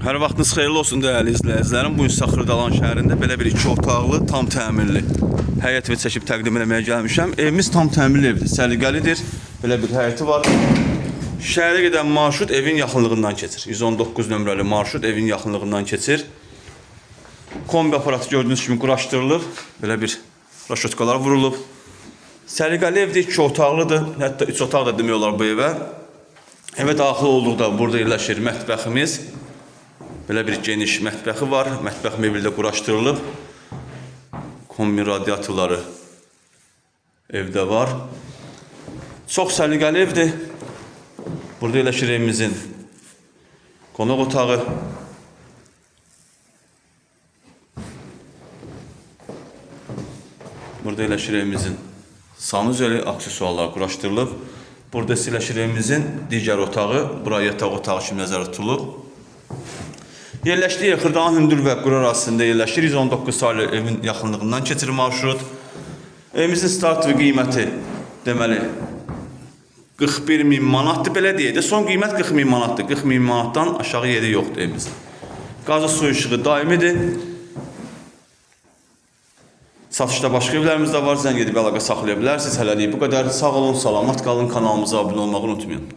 Hər vaxtınız xeyirli olsun dəyərli izləyicilərim. Bu gün Xırdalan şəhərində belə bir iki otaqlı, tam təmirli həyət evi çəkib təqdim eləməyə gəlmişəm. Evimiz tam təmirli evdir, səliqəlidir. Belə bir həyəti var. Şəhərə gedən marşrut evin yaxınlığından keçir. 119 nömrəli marşrut evin yaxınlığından keçir. Kombi aparatı gördüyünüz kimi quraşdırılıb. Belə bir raşotkalar vurulub. Səliqəli evdir, iki otaqlıdır. Hətta üç otaq da demək olar bu evə. Evə daxil olduqda burada yerləşir mətbəximiz. Belə bir geniş mətbəxi var. Mətbəx mebeli də quraşdırılıb. Kombi radiatorları evdə var. Çox səliqəli evdir. Burada yerləşir evimizin qonaq otağı. Burada yerləşir evimizin sanuzeli, aksesuarlar quraşdırılıb. Burada isə yerləşir evimizin digər otağı. Bura yataq otağı kimi nəzərdə tutulub. Yerləşdiyi yer Xırdalan Hündür və Quru ərazisində yerləşir. 119 saylı evin yaxınlığından keçir marşrut. Evimizin start və qiyməti deməli 41 min manatdır belə deyək də. Son qiymət 40 min manatdır. 40 min manatdan aşağı yeri yoxdur evimizin. Qazı su işığı daimidir. Satışda başqa evlərimiz də var. Zəng edib əlaqə saxlaya bilərsiniz. Hələlik bu qədər. Sağ olun, salamat qalın. Kanalımıza abunə olmağı unutmayın.